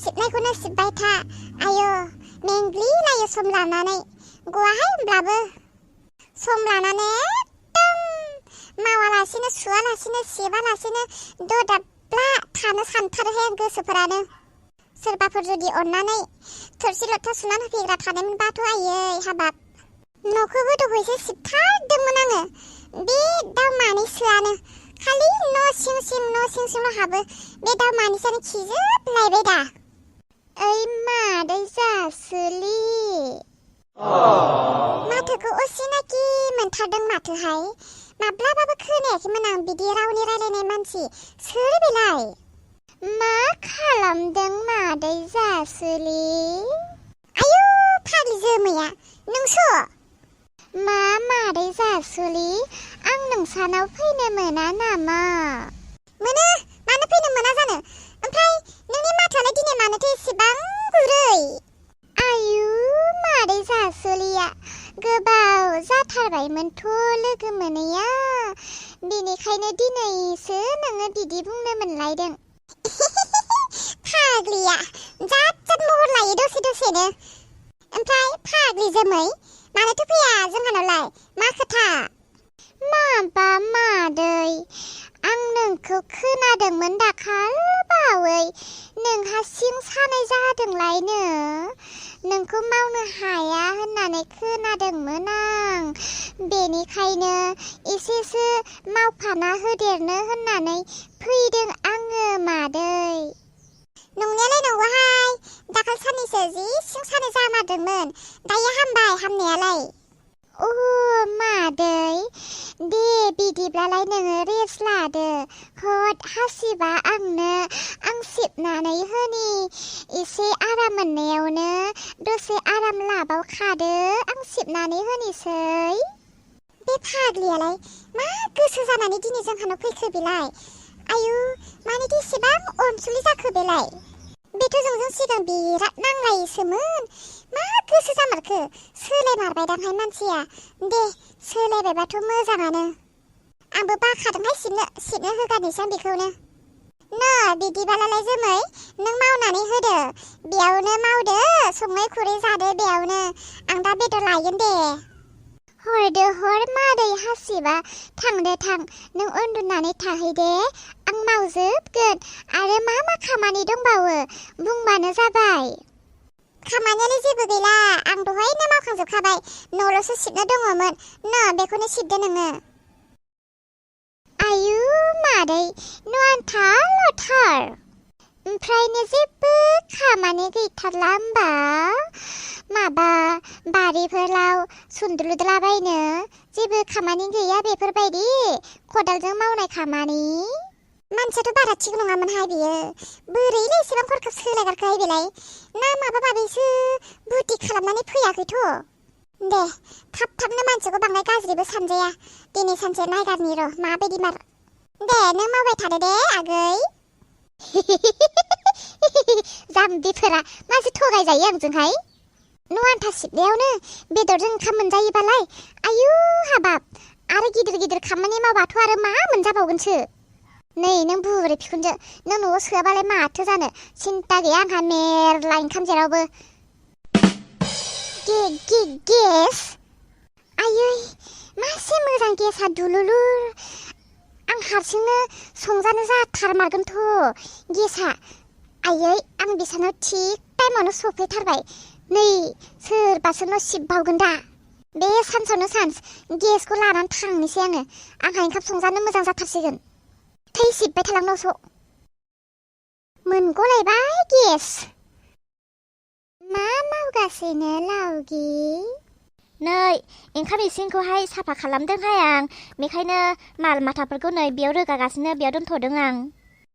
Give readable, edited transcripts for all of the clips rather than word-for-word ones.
सिबनायखौनो सिबबाय था आयो मेंग्लिलायो सम लानानै गवाहाय होमब्लाबो सम लानानै एकदम मावालासिनो सुवालासिनो सिबालासिनो ददाब्ला थानो सानथारोहाय गोसोफोरानो सोरबाफोर जुदि अननानै थोरसि लथा सुनानै होफैग्रा थानायमोनबाथ' आयै हाबाब न'खौबो दहयसो सिबथारदोंमोन आङो बे दाउ मानैसोआनो खालि न' सिं सिंल' हाबो बे दाउ मानैसोआनो खिजोबलायबाय दा ओइ मादै जासोलि माथोखौ असिनाखि मोनथारदों माथोहाय माब्लाबाबो खोनायाखैमोन आं बिदि रावनि रायलायनाय मानसि सोर बेलाय मा खालामदों मादै जासोलि आयु फाग्लि जोमैया नोंसो मा मादै जासोलि आं नोंसानाव फैनो मोना नामा मोनो मानो फैनो मोना जानो ओमफ्राय नोंनि माथोआलाय दिनै मानोथो एसेबां गुरै आयु मादै जासोलिया गोबाव जाथारबायमोनथ' लोगो मोनैया बेनिखायनो दिनैसो नोङो बिदि बुंनो मोनलायदों फाग्लिया जाद महर लायो दसेनो ओमफ्राय फाग्लि जोमै मानोथो फैया जोंहानावलाय मा खोथा माबा मादै आं नोंखौ खोनादोंमोन दाखालबावै नोंहा सिं सानाय जादोंलायनो नोंखौ मावनो हाया होननानै खोनादोंमोन आं बेनिखायनो एसेसो मावफाना होदेरनो होननानै फैदों आङो मादै नंनायालाय नंगौहाय दाखाल साननैसो जि सिं सानाय जामारदोंमोन दायो हामबाय हामनायालाय मादै दे बिदिब्लालाय नोङो रेस्ट लादो हद हासिबा आं सिबनानै होनि एसे आराम मोननायावनो दसे आराम लाबावखादो आं सिबनानै होनिसै बे फाग्लियालाय मा गोसो जानानै दिनै जोंहानाव फैखो बेलाय आयु मानोथो एसेबां अनसुलि जाखो बेलाय बेथ' जोंजों सिगां बिराद नांलायोसोमोन मा गोसो जामारखो सोलायमारबायदांहाय मानसिया दे सोलायबायबाथ' मोजाङानो आंबो बाखादोंहाय सिबनो होगारनोसै आं बेखौनो बिदिबालाय जोमै नों मावनानै होदो बेयावनो मावदो संनाय खुरै जादो बेयावनो आं दा बेदर लायगोन दे हरदो हर मादै हासिबा थांदो थां नों उन्दुनानै थाहैदे आं मावजोबगोन आरो मा खामानि दंबावो बुंबानो जाबाय खामानियालाय जेबो गैला आं दहायनो मावखांजोबखाबाय न'ल'सो सिबनो दङमोन बेखौनो सिबदो नोङो आयु मादै न'आन्थाल'थार ओमफ्रायनो जेबो खामानि गैथारला होमबा माबा बारिफोराव सुन्दुलुदलाबायनो जेबो खामानि गैया बेफोरबायदि खदालजों मावनाय खामानि मानसियाथ' बारा थिग नङामोनहाय बियो बोरैलाय एसेबां हरखाब सोलायगारखोहाय बेलाय ना माबा माबिसो बुद्धि खालामनानै फैयाखैथ' दे थाबनो मानसिखौ बांद्राय गाज्रिबो सानजाया दिनै सानसे नायगारनि र' माबायदि मार दे नों मावबाय थादो दे आगै जाम्बिफोरा मासे थगायजायो आंजोंहाय न' आन्था सिबनायावनो बेदरजों ओंखाम मोनजायोबालाय आयु हाबाब आरो गिदिर खामानि मावबाथ' आरो मा मोनजाबावगोनसो नै नों बुरै बिखुनजो नों न'आव सोआबालाय माथो जानो सिन्था गैया आंहा मेरला ओंखाम जेरावबो गेस आयै मासे मोजां गेसा दुलुलुर आं हारसिंनो संजानो जाथारमारगोनथ' गेसा आयै आं बिसानाव थिग टाइमावनो सफैथारबाय नै सोरबासो न' सिबबावगोन दा बे सानसावनो सान्स गेसखौ लानानै थांनोसै आंहा ओंखाम संजानो मोजां जाथारसिगोन थै सिबबाय थालां न'सो मोनगलायबाय गेस मा मावगासिनो लावगि नै ओंखाम इसिंखौहाय साफा खालामदोंहाय आं बेखायनो माल माथाफोरखौ नै बेयाव रोगागासिनो बेयाव दोनथ'दों आं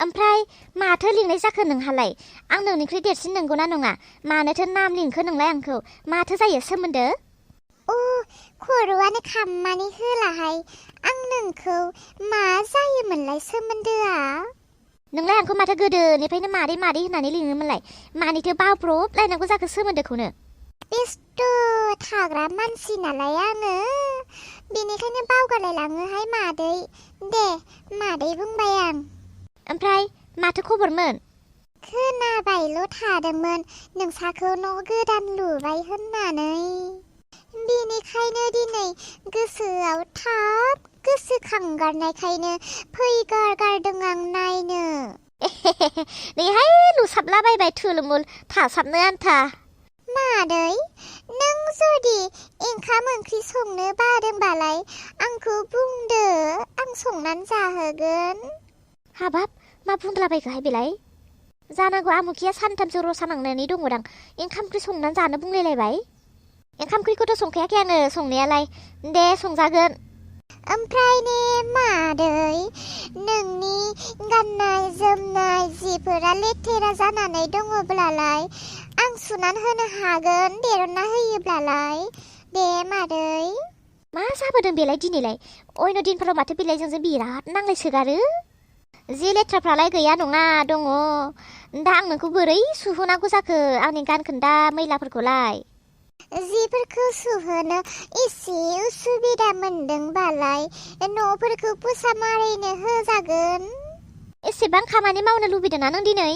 ओमफ्राय माथो लिंनाय जाखो नोंहालाय आं नोंनिख्रुइ देरसिन नंगौना नङा मानोथो नाम लिंखो नोंलाय आंखौ माथो जायो सोमोन्दो खर'आनो खामानि होलाहाय आं नोंखौ मा जायोमोनलाय सोमोन्दोआ नोंलाय आंखौ माथो गोदोनिफ्रायनो मादै होननानै लिङोमोनलाय मानिथो बावब्रबलायनांगौ जाखो सोमोन्दोखौनो बेस्थ' थाग्रा मानसि नालाय आङो बेनिखायनो बावगारलाय लाङोहाय मादै दे मादै बुंबाय आं ओमफ्राय माथो खबरमोन खोनाबाय थाखायल' थादोंमोन नोंसाखौ न' गोदान लुबाय होननानै बेनिखायनो दिनै गोसोआव थाब गोसोखांगारनायखायनो फैगारगारदों आं नायनो नैहाय लुसाबलाबायबाय थुलमुल थासाबनो आन्था मादै नों जुदि ओंखाम ओंख्रि संनो बादोंबालाय आंखौ बुंदो आं संनानै जाहोगोन हाबाब मा बुंलाबायखोहाय बेलाय जानांगौ आमुखिया सानथामसो रसा नांनानै दङदां ओंखाम ओंख्रि संनानै जानो बुंलायलायबाय ओंखाम ओंख्रिखौथ' संखायाखै आङो संनायालाय दे संजागोन ओमफ्राय ने मादै नोंनि गाननाय जोमनाय जिफोरा लेथेरा जानानै दङब्लालाय आं सुनानै होनो हागोन दिरुनना होयोब्लालाय दे मादै मा जाबोदों बेलाय दिनैलाय अयन' दिनफोराव माथो बिलाइजों बिराद नांलायसोगारो जि लेथ्राफ्रालाय गैया नङा दङ दा आं नोंखौ बोरै सुहोनांगौ जाखो आंनि गानखोन्दा मैलाफोरखौलाय जिफोरखौ सुहोनो एसे उसुबिदा मोनदोंबालाय न'फोरखौ फोसा मारिनो होजागोन एसेबां खामानि मावनो लुबैदों ना नों दिनै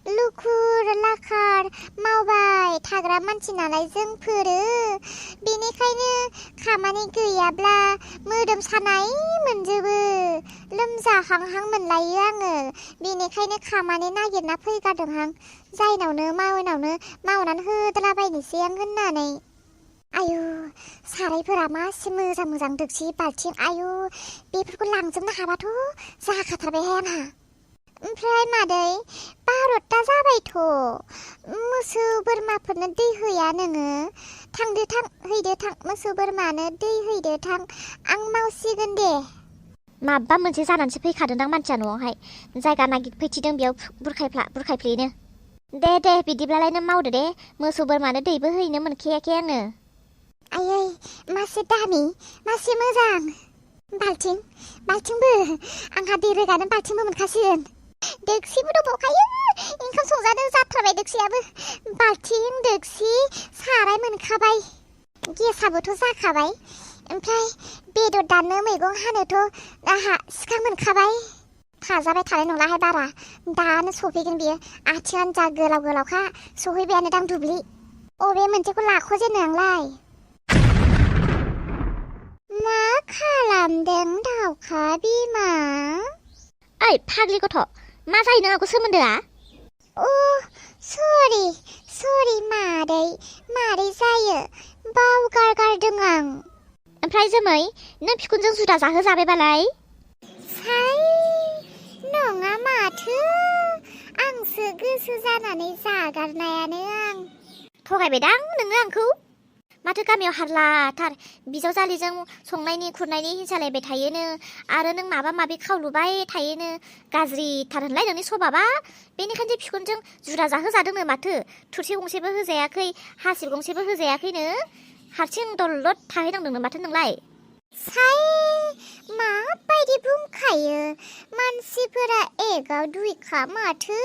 लुखुर लाखार मावबाय थाग्रा मानसि नालाय जोंफोरो बेनिखायनो खामानि गैयाब्ला मोदोम सानाय मोनजोबो लोमजाहांहां मोनलायो आङो बेनिखायनो खामानि नागिरना फैगारदोंहां जायनावनो मावनावनो मावनानै होदलाबायनोसै आं होननानै आयु सारायफोरा मासे मोजां मोजां दोगसि बाल्थिं आयु बेफोरखौ लांजोबनो हाबाथ' जाखाथारबायहाय आंहा ओमफ्राय मादै 12ता जाबायथ' मोसौ बोरमाफोरनो दै होया नोङो थांदो थां हैदो थां मोसौ बोरमानो दै हैदो थां आं मावसिगोन दे माबा मोनसे जानानैसो फैखादोंदां मानसिया न'आवहाय जायगा नागिरफैथिदों बेयाव बुरखायफ्लेनो दे बिदिब्लालाय नों मावदो दे मोसौ बोरमानो दैबो हैनो मोनखायाखै आङो आयै मासे दामि मासे मोजां बाल्थिंबो आंहा दै रोगानो बाल्थिंबो मोनखासिगोन दोगसिबो दंबावखायो ओंखाम संजानो जाथारबाय दोगसियाबो बाल्थिं दोगसि साराय मोनखाबाय गेसाबोथ' जाखाबाय ओमफ्राय बेदर दाननो मैगं हानोथ' आंहा सिखा मोनखाबाय थाजाबाय थानाय नंलाहाय बारा दानो सफैगोन बियो आथिङानो जा गोलाव गोलावखा सहैबायानो दां दुब्लि अबे मोनसेखौ लाख'जेनो आंलाय मा खालामदों दाउखा बिमा ओइ फाग्लि गथ' मा जायो नों आंखौ सोमोन्दोआ सरि मादै जायो बावगारगारदों आं ओमफ्राय जोमै नों बिखुनजों जुदा जाहोजाबायबालाय नङा माथो आंसो गोसो जानानै जागारनायानो आं थगायबायदां नोङो आंखौ माथो गामियाव हारलाथार बिजावजालिजों संनायनि खुरनायनि हिंसालायबाय थायोनो आरो नों माबा माबि खावलुबाय थायोनो गाज्रिथार होनलाय नोंनि सभाबा बेनिखायनो बिखुनजों जुदा जाहोजादोंनो माथो थुरसि गंसेबो होजायाखै हासिब गंसेबो होजायाखैनो हारसिं दलद थाहैनांदोंनो माथो नोंलाय माबायदि बुंखायो मानसिफोरा एगाव दुइखा माथो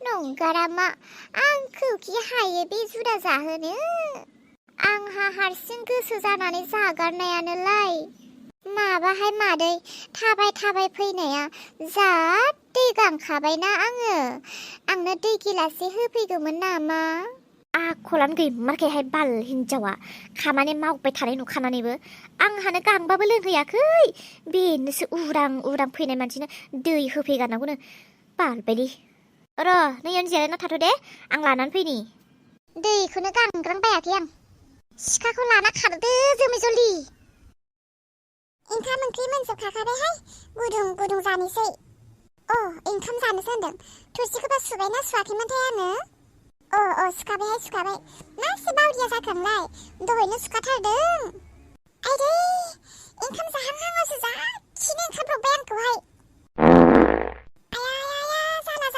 नंगारा मा आंखौखि हायो बे जुदा जाहोनो आंहा हारसिं गोसो जानानै जागारनायानोलाय माबाहाय मादै थाबाय फैनाया जा दै गांखाबायना आंनो दै गिलाससे होफैगौमोन नामा आखलानो गैमारखायहाय बाल हिन्जावा खामानि मावबाय थानाय नुखानानैबो आंहानो गांबाबो लोंहैयाखै बेनोसो उरां फैनाय मानसिनो दै होफैगारनांगौनो बाल बायदि र' नैयावनो जिरायना थाथ' दे आं लानानै फैनि दैखौनो गांग्रांबायाखै आं सिखाखौ लाना खारदो जोमै जलि ओंखाम ओंख्रि मोनजोबखाबायहाय गुदुं जानोसै ओंखाम जानोसो होनदों थोरसिखौबा सुबायना सुवाखैमोनथाय आङो सुखाबाय मासे बावरिया जाखो आंलाय दहायनो सुखाथारदों आइदै ओंखाम जाहांहांआवसो जा खिनो ओंखारब्रबबाय आंखौहाय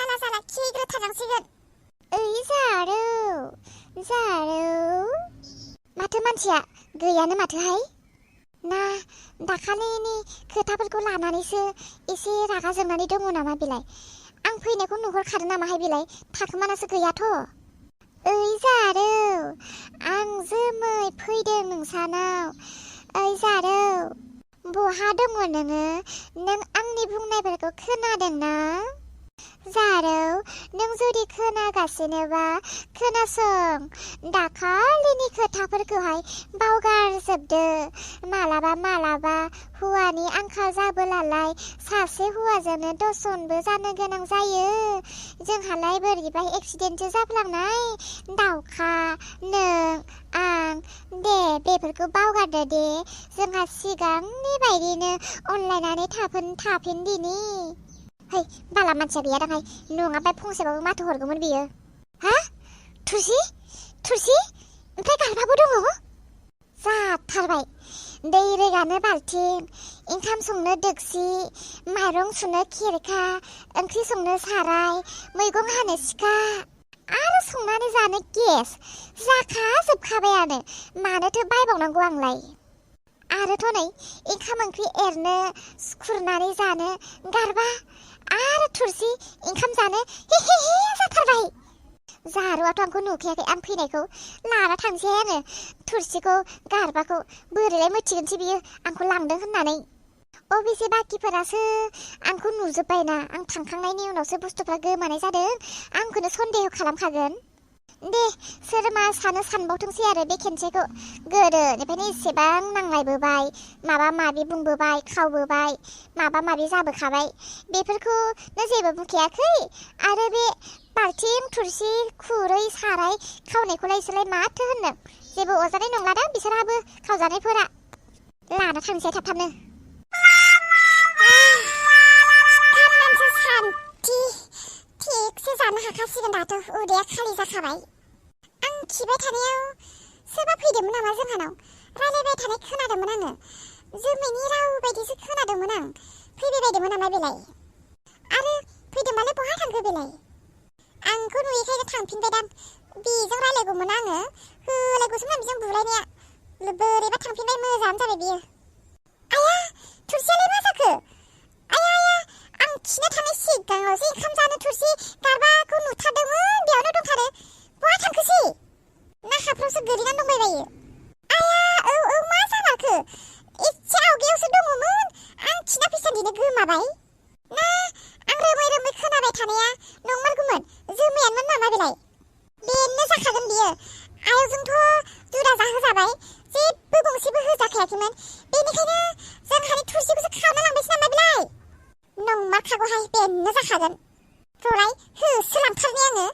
आया जाला खिग्रोथारनांसिगोन ओइ जारौ माथो मानसिया गैयानो माथोहाय ना दाखालिनि खोथाफोरखौ लानानैसो एसे रागा जोंनानै दङ नामा बेलाय आं फैनायखौ नुहुरखादों नामाहाय बेलाय थाखोमानासो गैयाथ' ओइ जारौ आं जोमै फैदों नोंसानाव ओइ जारौ बहा दङ नोङो नों आंनि बुंनायफोरखौ खोनादों ना जारौ नों जुदि खोनागासिनोबा खोनासं दाखालिनि खोथाफोरखौहाय बावगारजोबदो मालाबा हौवानि आंखाल जाबोलालाय सासे हौवाजोंनो दसजनबो जानो गोनां जायो जोंहालाय बोरैबा एक्सिडेन्टसो जाफ्लांनाय दाउखा नों आं दे बेफोरखौ बावगारदो दे जोंहा सिगांनि बायदिनो अनलायनानै थाफिनदिनि है बाला मानसिया गैया दांहाय नङाबा फंसेबाबो माथो हरगौमोन बियो हा थुरसि ओमफ्राय गारबाबो दङ जाथारबाय दै रोगानो बाल्थिं ओंखाम संनो दोक्सि माइरं सुनो खेरखा ओंख्रि संनो साराय मैगं हानो सिखा आरो संनानै जानो गेस जाखाजोबखाबायानो मानोथो बायबावनांगौ आंलाय आरोथ' नै ओंखाम ओंख्रि एरनो खुरनानै जानो गारबा आरो थुरसि ओंखाम जानो हे जाथारबाय जारुआथ' आंखौ नुखायाखै आं फैनायखौ लाना थांसै आङो थुरसिखौ गारबाखौ बोरैलाय मिथिगोनसै बियो आंखौ लांदों होननानै अबेसे बाखिफोरासो आंखौ नुजोब्बायना आं थांखांनायनि उनावसो बुस्थुफ्रा गोमानाय जादों आंखौनो सन्देह खालामखागोन दे सोर मा सानो सानबावथोंसै आरो बे खेनसेखौ गोदोनिफ्रायनो एसेबां नांलायबोबाय माबा माबि बुंबोबाय खावबोबाय माबा माबि जाबोखाबाय बेफोरखौनो जेबो बुंखायाखै आरो बे बाल्थिं थुरसि खुरै साराय खावनायखौलाय इसोरलाय माथो होननो जेबो अरजानाय नंलादां बिसोरहाबो खावजानायफोरा लाना थांसै थाबनो सान्थि थिगसे जानो हाखासिगोन दाथ' उदैया खालि जाखाबाय आं खिबाय थानायाव सोरबा फैदोंमोन नामा जोंहानाव रायलायबाय थानाय खोनादोंमोन आङो जोमैनि राव बायदिसो खोनादोंमोन आं फैबाय बायदोंमोन नामा बेलाय आरो फैदोंबालाय बहा थांखो बेलाय आंखौ नुयैखायनो थांफिनबायदां बेजों रायलायगौमोन आङो होलायगौसोमोन बेजों बुलायनाया बोरैबा थांफिनबाय मोजाङानो जाबाय बियो आया थुरसियालाय मा जाखो आया आं खिनो थांनाय सिगाङावसो ओंखाम जानो थुरसि गारबाखौ नुथारदोंमोन बेयावनो दंथारो बहा थांखोसै ना हाफ्रावसो गोलैनानै दंबायबायो आया औ मा जामारखो एसे आवगायावसो दङमोन आं खिना फैसान्दिनो गोमाबाय ना आं रोमै खोनाबाय थानाया नंमारगौमोन जोमायानोमोन नामा बेलाय बेनो जाखागोन बियो आयौजोंथ' जुदा जाहोजाबाय जेबो गंसेबो होजाखायाखैमोन बेनिखायनो जोंहानि थुरसिखौसो खावना लांबायसो नामा बेलाय नंमारखागौहाय बेनो जाखागोन रलाय होसोलांथारनि आङो